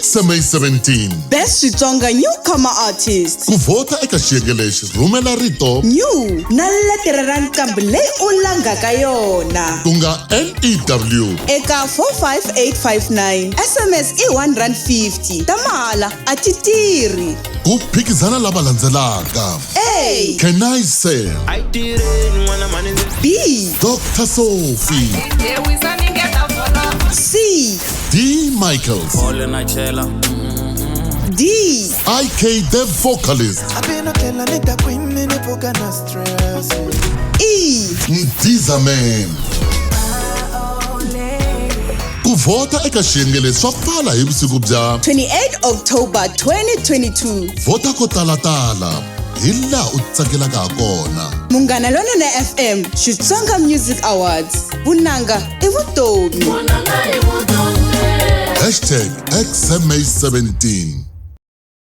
XMA 17. Best Xitsonga Newcomer Artist. Ku vhota eka xiyenge lexi, rhumela rito New na letere ra nqambi leyi u langaka yona. Ku nga NEW. Eka 45859. SMS i R1.50. Ta mahala a ti tirhi. Ku phikizana lava landzelaka. A. Can I say? B. Dr. Sophie. C. D. Michaels. D. IK the vocalist. E. Mdiza Man. Ku vhota eka xiyenge leswi swa pfala hi vusiku bya 28 October 2022. Vhota ko talatala hi laha u tsakelaka ha kona. Munghana Lonene FM Xitsonga Music Awards. Vunanga i vutomi. Hashtag XMA 17.